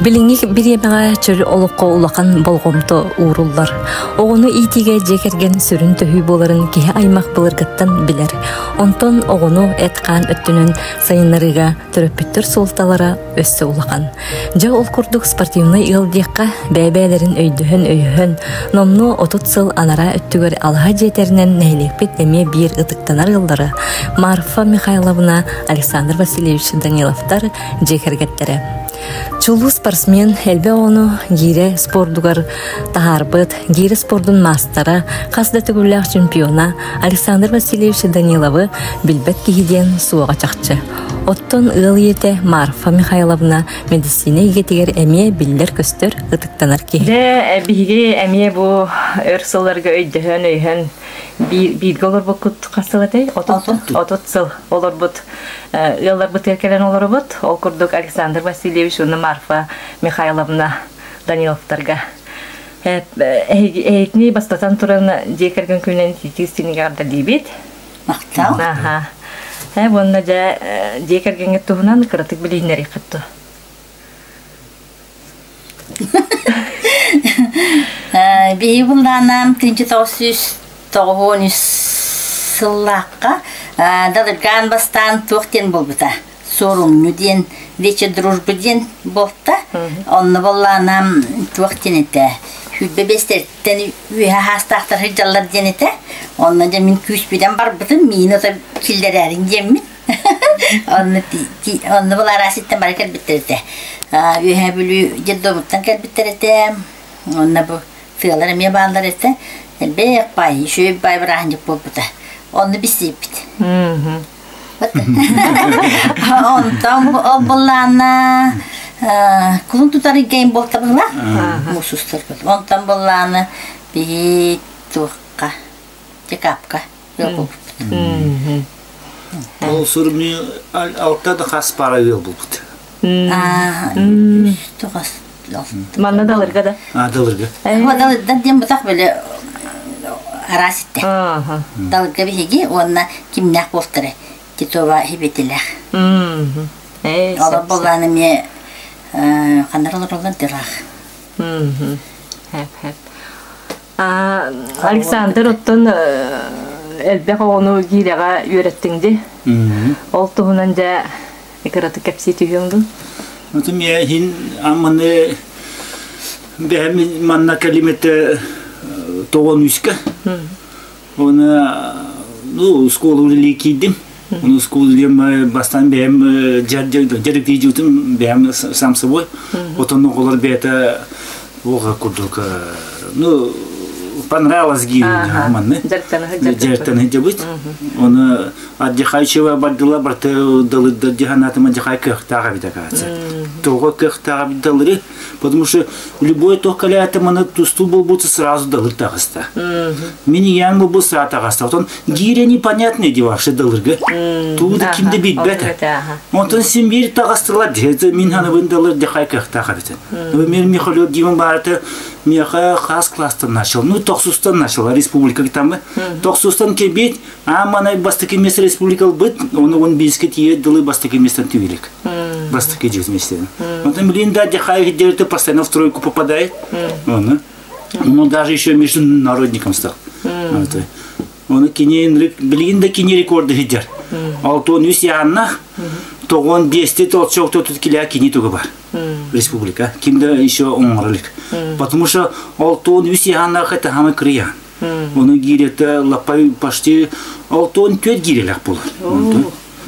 Билиҥҥи бириэмэҕэ чөл олоххо улахан болҕомто ууруллар. Оҕону иитиигэ дьиэ кэргэн сүрүн төһүү буоларын киһи аймах былыргыттан билэр. Онтон оҕону эт-хаан өттүнэн сайыннарыыга төрөппүттэр суолталара өссө улахан. Дьэ ол курдук спортивнай ыал диэххэ бэйэ-бэйэлэрин өйдөһөн-өйөһөн, номнуо 30 сыл анараа өттүгэр алаһа дьиэтэринэн нэһилиэкпит эмиэ биир ытыктанар ыаллара Марфа Михайловна, Александр Васильевич Даниловтар дьиэ кэргэттэрэ. Чулуу спортсмен элбэх оҕону гиирэ спордугар таһаарбыт, гиирэ спордун маастара, хас да төгүллээх чемпиона Александр Васильевич Даниловы билбэт киһи диэн суоҕа чахчы. Оттон ыал ийэтэ Марфа Михайловна мэдиссиинэ эйгэтигэр эмиэ биллэр-көстөр, ытыктанар киһи. Дьэ, биһиги эмиэ бу өр сылларга өйдөһөн-өйөһөн бииргэ олорбуккут хас сыл этэй? 30 сыл олорбут ыалларбытыгар кэлэн олоробут. Ол курдук Александр Васильевич уонна Марфа Михайловна Даниловтарга эһигини бастатан туран дьиэ кэргэн күнүнэн итии истиҥник эҕэрдэлиибит. Махтал. Аха. Уонна дьэ дьиэ кэргэҥҥит туһунан кыратык билиһиннэриэххит дуо? Биһиги буллаанам тинчи тоҕус сүүс тоҕуһуон үс сыллаахха Далыргаан бастаан туох диэн буолбута суорумньу диэн вечер дружбы диэн буолта онно боллаанам туох диэн этэ сүүрбэ биэстэртэн үөһэ хаастаахтар сылдьаллар диэн этэ онно дьэ мин күүспүтэн барбытым миин ото киллэрээрин диэммин Онно онно был араасыттан бары кэлбиттэр этэ. Үөһээ Бүлүү детдомуттан кэлбиттэр этэ. Онно бу тыалар эмиэ бааллар этэ. Элбэх баай, үчүгэй баай бырааһынньык буолбута. Онно билсибиппит. Онтон ол буллаана кулун тутар гейм буолта була. Мусустар. Онтон буллаана биһи туохха декапка Ол сурми алта да хас пара ыал булбут. Манна далырга да. А далырга. Далырдан диэн бутах били араас итте. Далырга биһиги уонна кимнээх буолтары Титова хибетилэх. Олор боллааны эмиэ ханнар олороллон тираах. Хэп хэп. Александр оттон элбэх оҕону гиирэҕэ үөрэттиҥ дии. Ол туһунан дьэ кыратык кэпсии түһүөҥ дуу? Оту миэ иһин амманы бэһэм манна кэлимете тоҕон үскэ. Оны ну школа үлэлии киирдим. Оны школа үлэм бастан бэйэм дьарыктыйдьытым бэйэм сам собой. Отон оҕолор бэйэтэ оҕо курдук ну понравилось гири манны. Дьарыктана сылдьабыт. Оны отдыхающего бардыла барты далыдда дьаһанатыма отдыхай кыахтаах эбит оказывается. Тоҕо кыахтаах эбит далыры Потому что любой туох кэлээти маны тустуу буолбуту сразу далыр таҕыста. Мин ийэм буолбут сразу таҕыста. Отон гиирэ непонятный дии вообще далырга. Туу да ким да билбэт. Онтон син биир таҕыстылар дии. Мин ханыбын далыр дихай кыахтаах эбитин. Мин Михалев Димон баарыта миэхэ хас класстан начал. Ну, тохсустан начал республика тамы. Тохсустан кебит, а манай бастакы место республика быт, оны он бийске тиет дылы бастакы местан түгелек. Бастакы дьиз местен. Он блин, да, дихай где-то постоянно в тройку попадает. Он, ну, даже еще международником стал. Оны кини билигин да кини рекорды хидер. Алтон үс яанна, тоғон бесте толчок тотут килә кини тугы бар. Республика. Кимде еще оңғырылык. Потому что алтон үс яанна это хамы кырыян. Оны гирете лапай почти алтон төт гирелек болар.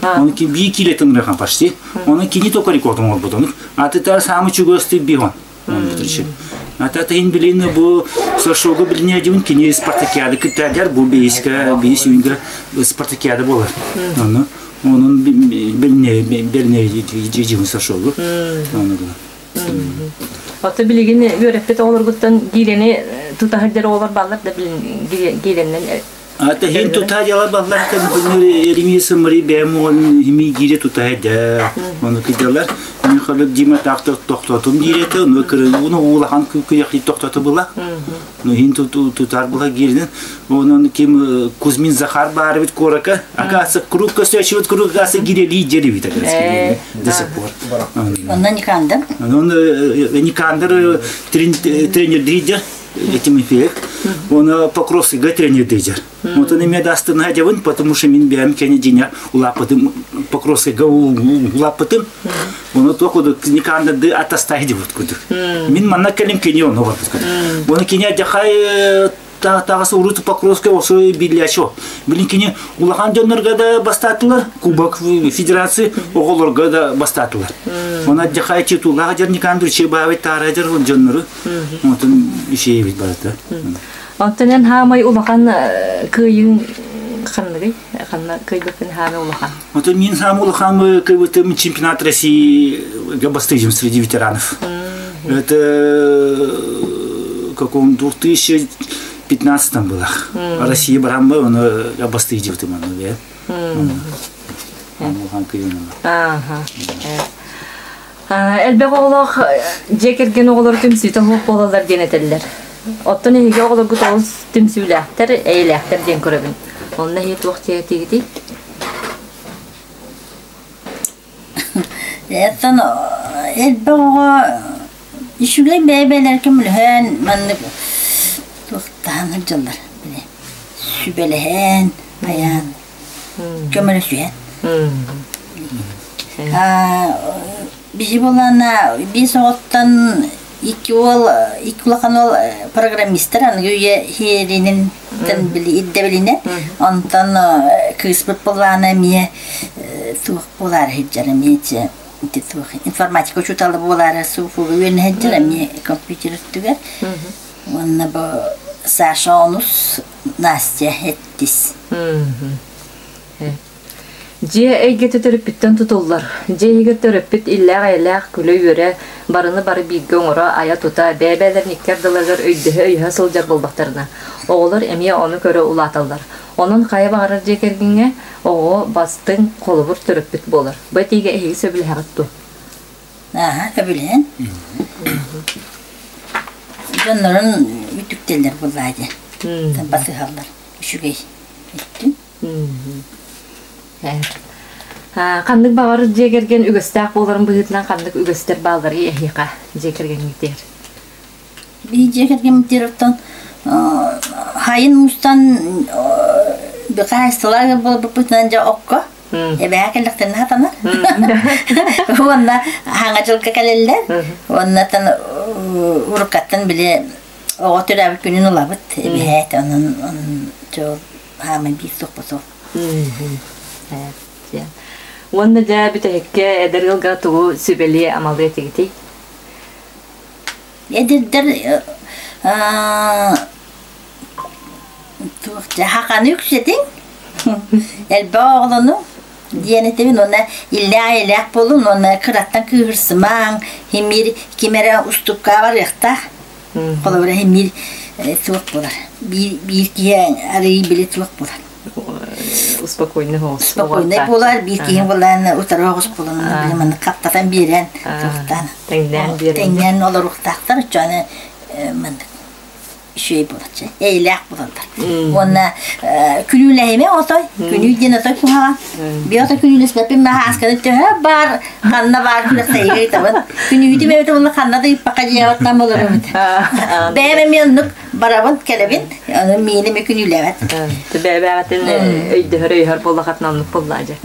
Оны ки би килетин ракан почти. Оны кини только рекордом олбут. Оны аты самый чугосты бигон. Ата тахин билин бу сошого билине дюн кини спартакиада кыттадер бу бейске бейс үйгө спартакиада болар. Оны onun билине билине жижин сошого. Оны Ото билигин үөрэппит оҕолоргуттан гиирэни тута сылдьар оҕолор бааллар да билин гиирэннэн. Ата хин тута дьала баллар Еремия сымри бэм он хими гире тута да оны кыдалар Михаил Дима тахта тохтотум диирете оны кыры уну улахан күяхи тохтоту була ну хин тутар була гирин онон ким Кузьмин Захар баар бит корака акасы круг көсөчүт круг асы гирели жери бит до сих пор. Онна Никандр. Он Никандр тренер лидер Тимофеев. Он Покровскийга тренер лидер. Вот он имеет астына дявын, потому что мин бэм кене диня улапытым Покровскийга улапытым. Он то Никандр ды атастай вот куды. Мин манна келим кене он вот куды. Он кене жахай тағасы урут Покровская осы билячо. Билин кене улахан дьоннорго да бастатылар, Кубок Федерации оҕолорго да бастатылар. Она жахай титулага жер Никандр чебавит таражар он дьоннору. Вот он ишеебит барата. Онтон хаамай улахан кыйын ханныгый? Ханна кыйбытын хаамай улахан. Вот мин сам улахан кыйбытым чемпионат России габастыжим среди ветеранов. Это каком 2015 было. Россия барамбы, он габастыжив ты маны, да? Ага. Элбэх оҕолоох дьиэ кэргэн оҕолор түмсүүтэ суох буолаллар диэн этэллэр. Оттон эһиги оҕолоргут олус түмсүүлээхтэр, эйэлээхтэр диэн көрөбүн. Онно эһиги туох диэтигитий? Оттон элбэх оҕо үчүгэй бэйэ-бэйэлэр көмөлөһөн маннык туохтаан сылдьаллар били сүбэлэһэн айаан көмөлөсүһэн. Биһи буоллаҕына биэс оҕоттон икки уол икки улахан уол программистар аныгы үйэ иһиэринэн ирдэбилинэн онтон кыыспыт буоллаҕына эмиэ туох буолаары сылдьар эмиэ туох информатика учуутала буолаары СУФУга үөрэнэ сылдьар эмиэ компьютер өттүгэр уонна бу Саша онус Настя эттис. Дьиэ эйгэтэ төрөппүттэн тутуллар. Дьиэ иһигэр төрөппүт иллээх-эйэлээх күлэ-үөрэ, барыны бары бииргэ оҥоро, айа-тута, бэйэ-бэйэлэрин икки ардыларыгар өйдөһө-өйөһө сылдьар буолбахтарына, оҕолор эмиэ ону көрө улааталлар. Онон хайа баҕарар дьиэ кэргэҥҥэ оҕо бастыҥ, холобур төрөппүт буолар. Бу этиигэ эһиги сөбүлэһэҕит дуо? Ааһа, сөбүлэһэн. Дьоннорун үтүктэллэр буоллаа дии. Басыһаллар. Үчүгэй. Өттүн. Ханнык баҕарар дьиэ кэргэн үгэстээх буоларын быһыытынан ханнык үгэстэр баалларый эһиэхэ дьиэ кэргэҥҥитигэр? Биһи дьиэ кэргэммитигэр оттон хайын мустан хаһаайыстыбалаах буолбуппутунан дьэ окко эбээ кэллэхтэринэ хатанар. Уонна хаҥа дьылга кэлэллэр. Уонна уруккаттан били оҕо төрөөбүт күнүн ылабыт эбээт онон хаамай биир суохпа суох. Уонна дьэ бүтэһиккэ эдэр ыалга тугу сүбэлиэ амалыа этигитий? Эдэрдэр туох дьэ хаханы үксэтиҥ элбэх оҕолону диэн этэбин уонна иллээх-эйэлээх буолун уонна кыраттан кыыһырсымаҥ химиир ким эрэ уступка барыахтаах Холобура иһин биир суох буолар. Биир биир киһи арыый били суох буолар. Успокойный оҕус. Спокойный буолар, биир киһи буолан утары оҕус буолан били маннык хаптатан биэрэн суохтаан. Тэҥнээн биэрэн. Тэҥнээн олоруохтаахтар оччону маннык үчүгэй буолаччы, эйэлээх буолаллар. Уонна күнүүлэһимэ отой, күнүү диэн отой куһаҕан. Биэ ото күнүүлэспэппин маа аасканы төһө баар ханна баар күрэхтэһиигэ ыытабын. Күнүүтүм эбитэ уонна ханна да ыыппакка дьиэҕиттэн болоробут. Бэйэм эмиэ оннук барабын, кэлэбин, ону миин эмиэ күнүүлээбэт. Бэйэбэҕитин өйдөһөр өйөһөр буоллахатына оннук буоллаа дьэ.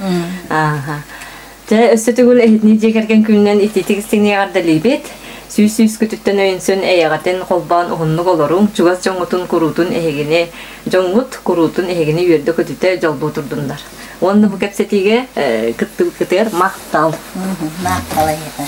Ааха. Дьэ, өссө төгүл эһитини дьиэ кэргэн күнүнэн итиитик истиҥник эҕэрдэлиибит. Сүүс сүүскүтүттэн өйөнсөн эйэҕитин холбоон уһуннук олоруҥ, чугас дьоҥҥутун куруутун эһигини, дьоҥҥут куруутун эһигини үөрдэ-көтүтэ дьоллуу турдуннар. Уонна бу кэпсэтиигэ кыттыбыккытыгар махтал. Махтал эйиэхэ.